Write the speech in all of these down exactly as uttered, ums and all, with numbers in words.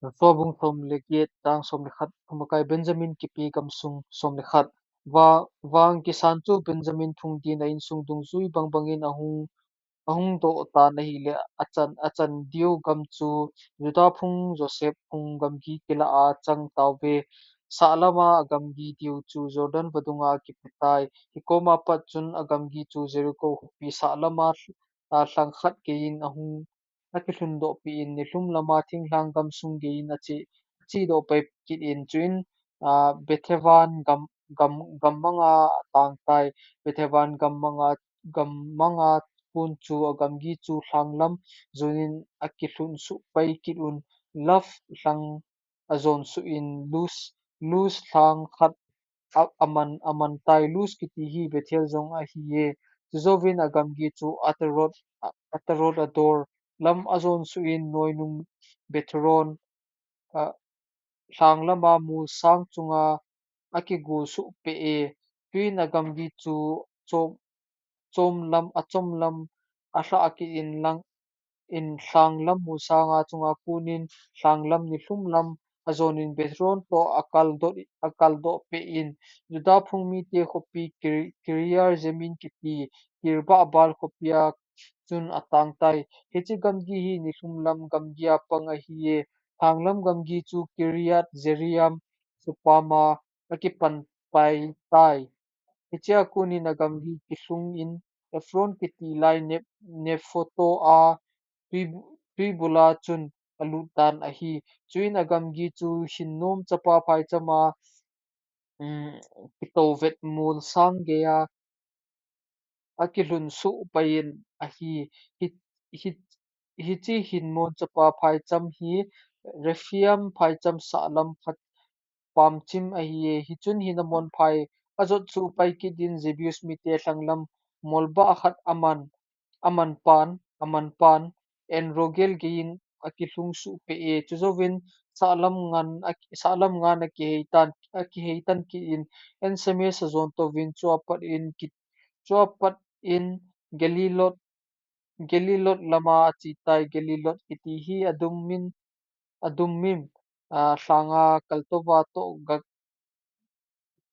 Joshua bung som le get, chang som le khat, Thumakai Benjamin kipe gamsung som le khat. Va-, vang kisan chu Benjamin phung din a insung dungjui bangbangin ahung, ahung doh tan ahile, achan, achan diu gam chu Judah phung Joseph phung gamgi kila a chang tauve. Sah lama agamgi diu chu Jordan vadunga kipe tai. Hikoma pat chun agamgi chu Jericho khopi sah lama, a, lhang khat geiyin ahung akilhun doh peh in, nilhum lama thinglhang gamsung geiyin ache, ache doh pai kit in, chuin, a, Bethaven gam, gam, gammanga atang tai. Bethaven gammanga, gammanga kon chu agamgi chu lhanglam jonin akilhun suh pai kit un, Luf lhang ajon suh in, Luz, Luz lhang khat a, aman, aman tai. Luz kiti hi Bethel jong ahi e. Chujouvin agamgi chu Atarot, a, Atarot Ador lam ajon suh in, noinung Bethhoron, a, lhang lama molsang chunga akigo suh peh e. Chuin agamgi chu chom, chom lam, achom lam alhah kit in lang, in lhanglam molsanga chunga konin lhanglam nilhum lam ajonin Bethhoron toh akal doh, akal doh peh in, Judah phung mite khopi Kir-, Kiriat Jearim kiti, Kir Baal khopia chun atang tai. Hiche gamgi hi nilhum lam gamgia pang ahi e. Lhanglam gamgi chu Kiriat Jearim sopama akipan pai tai. Hichea konin agamgi kilhung in Ephron kiti lai Nep-, Nephtoah tui, tuibula chun alut tan ahi. Chuin agamgi chu Hinnom chapa phaichama, um, kitovet molsang geia akilhun suh pai in ahi. Hi, hi, hiche Hinnom chapa phaicham hi Rephaim phaicham sahlam khat pamchim ahi e. Hichun Hinnom phai ajot suh pai kit in Jebus mite lhanglam molbah khat aman, aman pan, aman pan, En-rogel geiyin akilhung suh peh e. Chujouvin sahlam ngan a, sahlam ngan akihei tan, akihei tan kit in En-shemesh ajon touvin chua pat in ki, chua pat in Gelilot, Gelilot lama ache tai. Gelilot kiti hi Adumim, Adumim, a, lhanga kaltouva toh ga,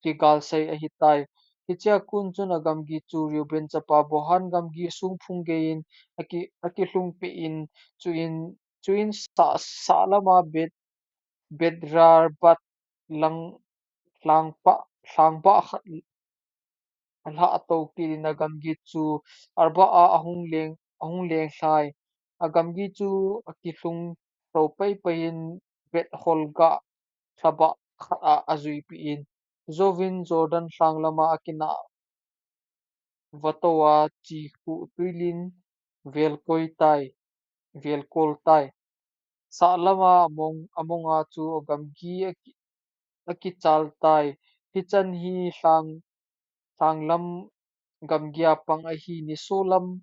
kigalsei ahitai. Hichea kon chun agamgi chu Reuben chapa Bohan gamgi songphung geiyin aki, akilhung peh in, chuin, chuin sah, sah lama Bet, Beth-arabah lang, lhangpah, lhangbah khat alhah tou kit in agamgi chu Arabah a ahung leng, ahung lenglhai. Agamgi chu akilhung tou pai pai in Beth-hoglah lhabah khat a ajui peh in, chujouvin Jordan lhang lama akinah vatou a, chikhuh tuilin velkoi tai, velkol tai. Sah lama among, amonga chu agamgi aki, akichal tai. Hichan hi lhang, lhanglam gamgia pang ahi. Nisolam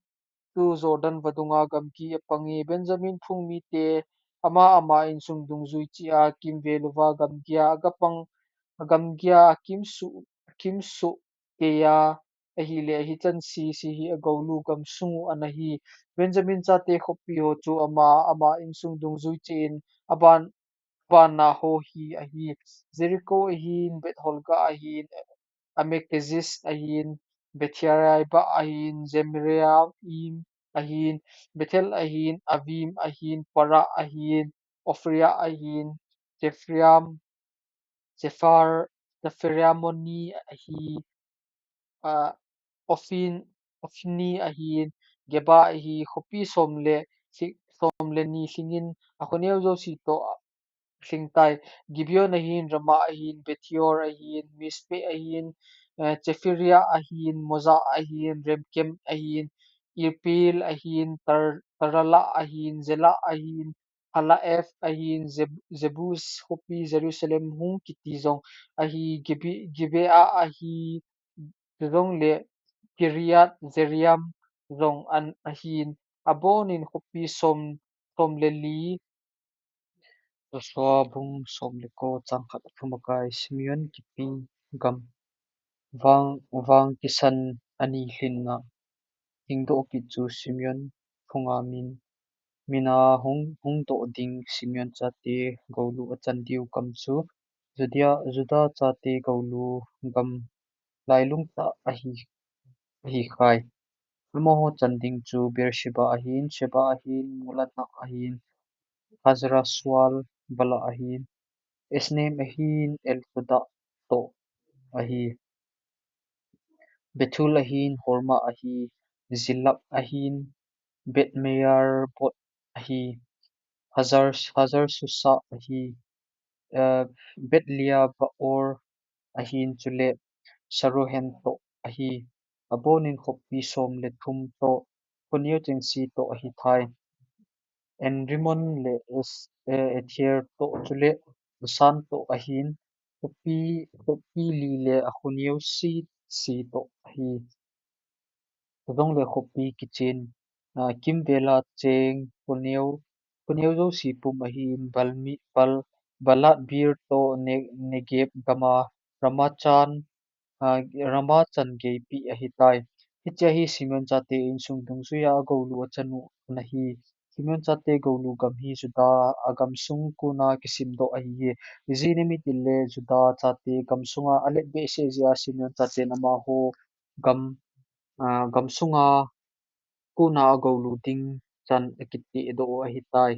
chu Jordan vadunga gamgi apang e. Benjamin phung mite ama ama insung dungjui cheh a kimvel uva gamgia agapang, agamgia akimsuh, akimsuh keiya ahile, hichan sese hi agoulu gamsung u ana hi. Benjamin chate khopi ho chu ama ama insung dungjui cheh in aban, aban a ho hi ahi. Jericho ahin, Beth-hoglah ahin, Emmek-keziz ahin, Beth-arabah ahin, Zemaraim ahin, Bethel ahin, Avim ahin, Parah ahin, Ophrah ahin, Sepharim, Sephar, Sepharmoni ahi, a, Ofin, Ofni ahin, Geba ahi, khopi som le, som le ni lhingin, akhoneu jouse toh alhing tai. Gibeon ahin, Ramah ahin, Beth-peor ahin, Mizpeh ahin, eh, Chephirah ahin, Moza ahin, Rekem ahin, Irpel ahin, Tar-, Tarala ahin, Zela ahin, Haelef ahin, Jeb-, Jebus khopi Jerusalem hung kiti jong ahi, Gibi-, Gibea ahi, chujongle Kiriat Jearim jong an ahin, abonin khopi som, som le li. Joshua bung som le ko chang khat. Thumakai Simeon kipe gam. Vang, vang kisan ani lhinna hingdoh kit chu Simeon phunga min mina hung, hung doh ding Simeon chate goulu achan diu gam chu Judah, Judah chate goulu gam lailung tah ahi, ahi khai. Amaho chan ding chu Beersheba ahin, Sheba ahin, Molada ahin, Hazar Shual, Bala ahin, Esnem ahin, Eltolad toh ahi. Bethul ahin, Horma ahi, Ziklag ahin, Beth Markaboth ahi, Hazar, Hazar Susa ahi, eh, Beth Lebaoth ahin, chule Sharuhen toh ahi. Abonin khopi som le thum toh, khoneo chengse toh ahi tai. En-rimmon le Es-, eh, Ieter toh, chule Bashan toh ahin, khopi, khopi li le akhoneo sese toh ahi. Chujong le khopi kichen, ah, kimvela cheng khoneo, khoneo jouse pum ahin, Balmi-, Bal-, Baalat-Beer toh Ne-, Negeb gama Ramah chan, ah, Ramah chan geipi ahi tai. Hiche hi Simeon chate insung dungjuia agoulu achan u ana hi. Simeon chate goulu gam hi Judah agamsung kona kisimdoh ahi hi. Ijeh inem itile Judah chate gamsunga alet behseh jeh a Simeon chaten amaho gam, ah, gamsunga kona agoulu ding chan akitehdoh u ahi tai.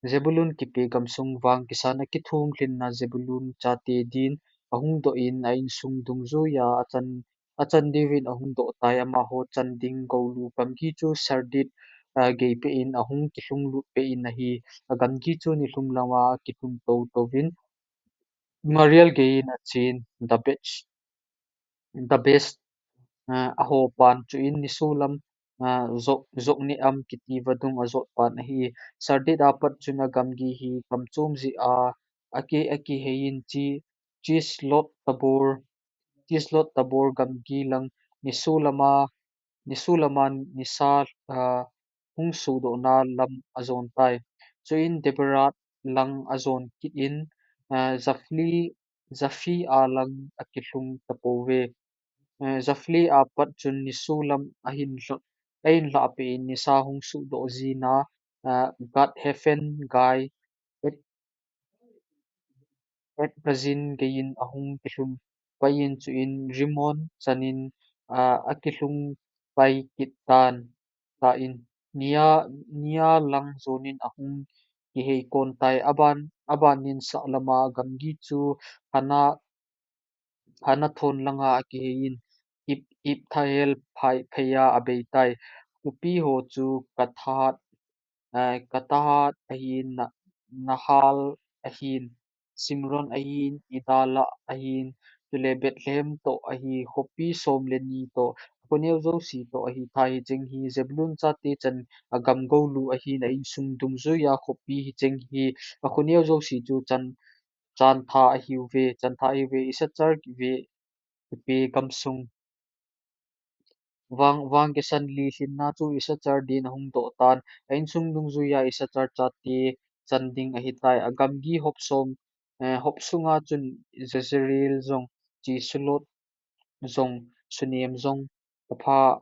Zebulun kipe gamsung vang kisan akithum lhinna Zebulun chate din ahung doh in a insung dungjuia achan, achan diuvin ahung doh tai. Amaho chan ding goulu gamgi chu Sardis, ah, gei peh in ahung kilhung lut peh in ahi. Agamgi chu nilhum lama akilhung tou touvin Mariel gei in achen, Dabesh, Dabesh, ah, aho pan, chuin nisolam, ah, Jok-, Jokneam kiti vadung ajot pan ahi. Sardis apat chun agamgi hi gam chom jeh a aki, akihei in Chi-, Chislot Tabor, Chislot Tabor gamgi lang nisolama, nisolama nisa, ah, hung sodohna lam ajon tai. Chuin Daberat lang ajon kit in, ah, Japhli, Japhia lang akilhung tapouve. Eh, Japhli apat chun nisolam ahin lha-, ahin lhah peh in nisa hung sodoh jin a, ah, Gath-hepher gei, Et-, Etbaal gei in ahung kilhung pai in, chuin Rimmon chan in, ah, akilhung pai kit tan, tan. Neah, Neah lang jon in ahung kihei kon tai. Aban, abanin sah lama gamgi chu Hana-, Hanathon langa akihei in Ip-, Iptahel phai, phei a abei tai. Khopi ho chu Kathath, eh, Kathath ahin, Na-, Nahal ahin, Simron ahin, Idala ahin, chule Bethlehem toh ahi. Khopi som le ni toh, akhoneo jouse toh ahi tai. Hicheng hi Zebulun chate chan agam goulu ahin, a insung dungjuia khopi hicheng hi akhoneo jouse chu chan, chantha ahiuve, chantha ahiuve. Issachar kipe, kipe gamsung. Vang, vang kisan li lhinna chu Issachar din ahung doh tan. A insung dungjuia Issachar chate chan ding ahi tai. Agamgi hop som, eh, hop sunga chun Jezreel jong, Chesulot jong, Shunem jong, Hapha-,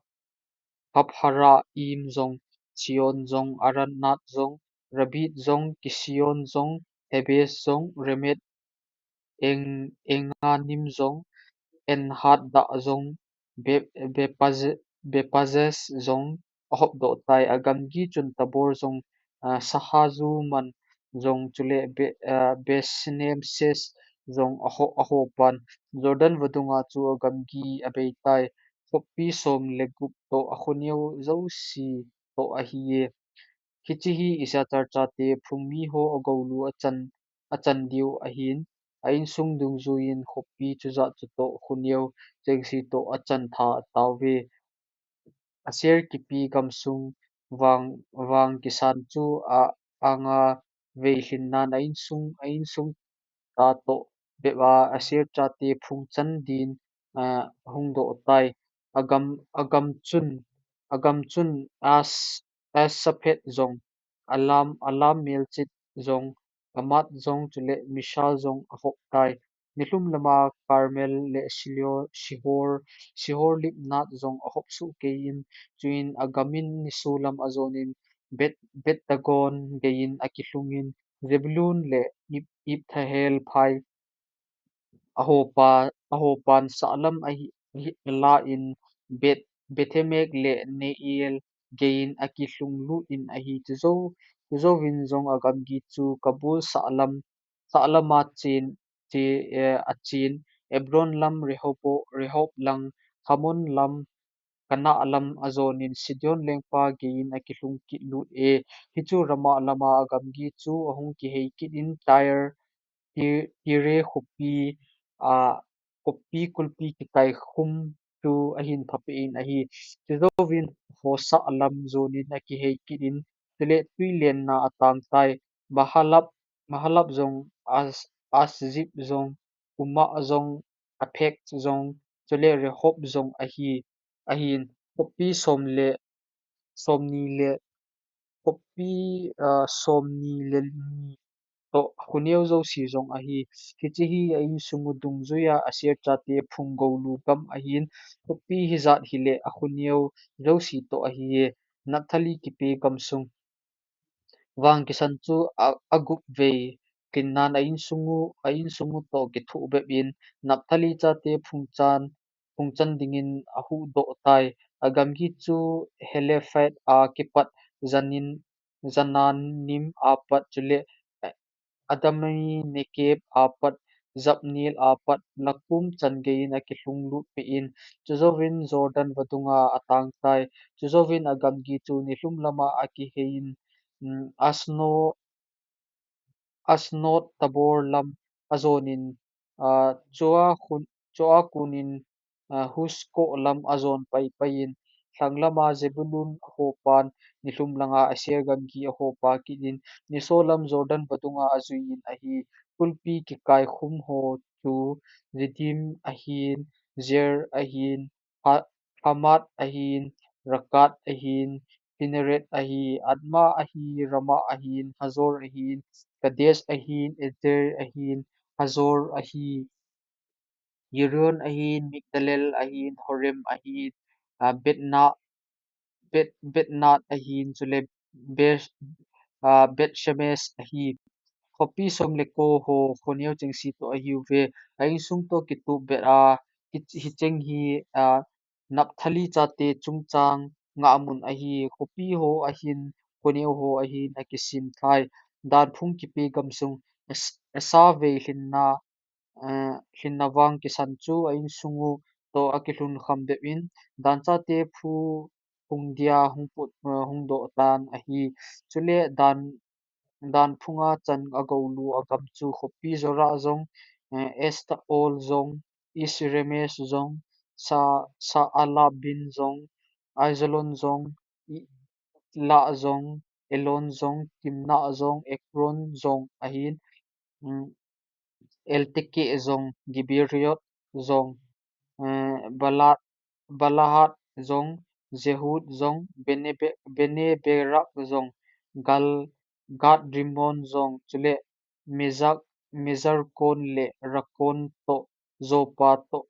Hapharaim jong, Zion jong, Anathoth jong, Rabith jong, Kision jong, Hebesh jong, Remeth, Eng-, Engannim jong, En-Hadad jong, Be-, Bethpaze-, Bethpazzez jong ahop doh tai. Agamgi chun Tabor jong, ah, Shahazuma jong, chule Be-, ah, Bethsemmes jong aho-, aho pan. Jordan vadunga chu agamgi abei tai. Khopi som le gup toh akhoneo jouse toh ahiye. Hiche hi Issachar chate phung mi ho agoulu achan, achan diu ahin, a insung dungjuiyin khopi chujat chutoh khoneo chengse toh achan tha tauve. Asher kipe gamsung vang, vang kisan chu a, anga vei lhin nan a insung, a insung tah toh bep a Asher chate phung chan din, ah, hung doh tai. Agam, agam chun, agam chun As-, Asaphet jong, Alam, Alam melchih jong, Hamath jong, chule Mishal jong ahop tai. Nilhum lama Carmel le Shilo-, Shihor, Shihor Libnath jong ahop soh kei in, chuin agam in nisolam ajon in, Bet-, Bet-dagon geiyin akilhungin, Zebulun le Ip-, Iptahel phai ahopa, ahopan sahlam ahi, ahi, alain, Bet-, Bethemek le Neiel geiyin akilhung lutin ahi. Chujou, chujouvin jong agamgi chu Kabul sahlam, sahlama chen, che, eh, achen, Ebron lam, Rehobo-, Rehob lang, Hamon lam, Kana lam ajonin Sidon lengpa geiyin akilhung kit lut e. Hichu Rama lama agamgi chu ahung kihei kit in Tyre, Ti-, Tire khopi, a, khopi kulpi kikai khum chu ahin phapeh in ahi. Chujouvin Hosa lam jonin akihei kit in, chule twilenna atang tai. Mahalab, Mahalab jong, As-, Asjib jong, Uma jong, Aphek jong, chule Rehob jong ahi, ahin, khopi som le, somni le, khopi, ah, somni le ni toh khoneo jouse jong ahi. Hiche hi a insung u dungjuia Asher chate phung goulu gam ahin, khopi hijat hile akhoneo jouse toh ahi e. Naphtali kipe gamsung vang kisan chu a, agup vei lhinnan a insung u, a insung u toh kithoh bep in Naphtali chate phungchan, phungchan dingin ahuhdoh tai. Agamgi chu Helephath a kipat Zanin, Zananim a pat chule Adami Nekeb a pat, Jabneel a pat, Lakum chan geiyin akilhung lut peh in, chujouvin Jordan vadunga atang tai. Chujouvin agamgi chu nilhum lama akihei in, um, Asno-, Asnot Tabor lam ajonin, ah, chua khun, chua kunin, ah, Husko lam ajon pai pai in, lhang lama Zebulun hopan nilhum langa Asher gamgi ahopa kit in, niso lam Jordan vadunga ajuiyin ahi. Kulpi kikai khum ho chu Ziddim ahin, Zer ahin, Ha-, Hamath ahin, Rakkath ahin, Kinneret ahi, Admah ahi, Ramah ahin, Hazor ahin, Kedesh ahin, Ezer ahin, Hazor ahi, Yirion ahin, Migdalel ahin, Horem ahin, ah, Bethna-, Beth-, Bethnath ahin, chule Beth-, ah, Bethshemesh ahi. Khopi som le ko ho khoneo chengse toh ahiuve. A insung toh kitup bep a, hi-, hicheng hi, ah, Naphtali chate chungchang ngahmun ahi. Khopi ho ahin, khoneo ho ahin akisim tai. Dan phung kipe gamsung Es-, Esau vei lhinna, eh, lhinna vang kisan chu a insung u toh akilhun kham bep in, Dan chate phu phung dia hung put, eh, hung doh tan ahi. Chule Dan, Dan phunga chan a goulu agam chu khopi Zorah jong, eh, Estaol jong, Isremes jong, Sa-, Saalabin jong, Aijalon jong, I-, Ela jong, Elon jong, Timna jong, Ekron jong ahin, um, Elteke jong, Gibeath jong, eh, Bala-, Balahat jong, Jehud jong, Bene-, Bene-berak jong, Gal-, Gath-rimon jong, chule Mezak, Mezarkon le Rakon toh, Joppa toh,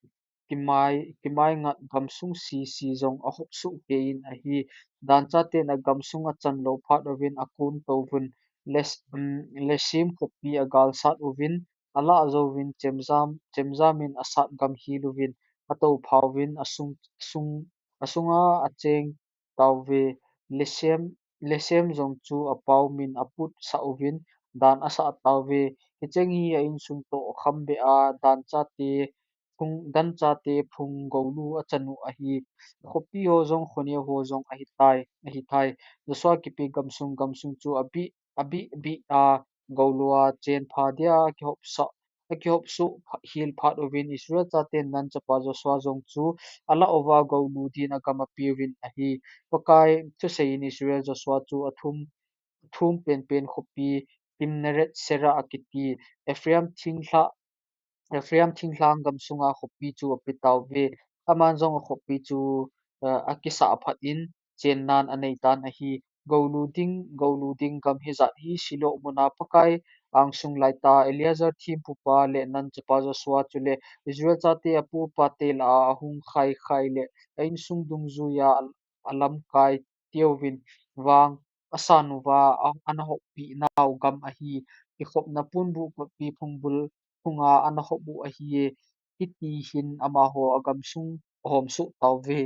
kimai, kimai ngat gamsung sese jong ahop soh kei in ahi. Dan chaten agamsung achan lou phat uvin akon tou vun, Les-, um, Leshem khopi agalsat uvin, alah jouvin chemjam, chemjam in asat gam hel uvin, atou pha uvin, asung, asung, asunga acheng tauve. Leshem, Leshem jong chu apau min aput sah uvin, Dan asah tauve. Hicheng hi a insung toh kham bep a, Dan chate phung, Dan chate phung goulu achan u ahi. Khopi ho jong, khoneo ho jong ahitai, ahitai. Joshua kipe gamsung, gamsung chu abih, abih, bih a, goulu a chenpha dia akihop sah, akihop soh hel phat uvin Israel chaten Nun chapa Joshua jong chu alah uva goulu din agam apeuvin ahi. Pakai thusei in Israel Joshua chu athum, athum penpen khopi Timnath Serah akiti Ephraim thinglhang, Ephraim thinglhang gamsunga khopi chu ape tauve. Aman jong akhopi chu, eh, akisah phat in chennan anei tan ahi. Goulu ding, goulu ding gam hijat hi Shiloh muna Pakai angsung laitah Eleazar thempupa le Nun chapa Joshua chule Israel chate apupa te lah a ahung khaikhai le a insung dungjuia alamkai teuvin vang asan uva, a, ana hoppi nau gam ahi. Kikhopna ponbuh kotpi phungbul phunga ana hop u ahi. Hiti hin amaho agamsung ahom soh tauve.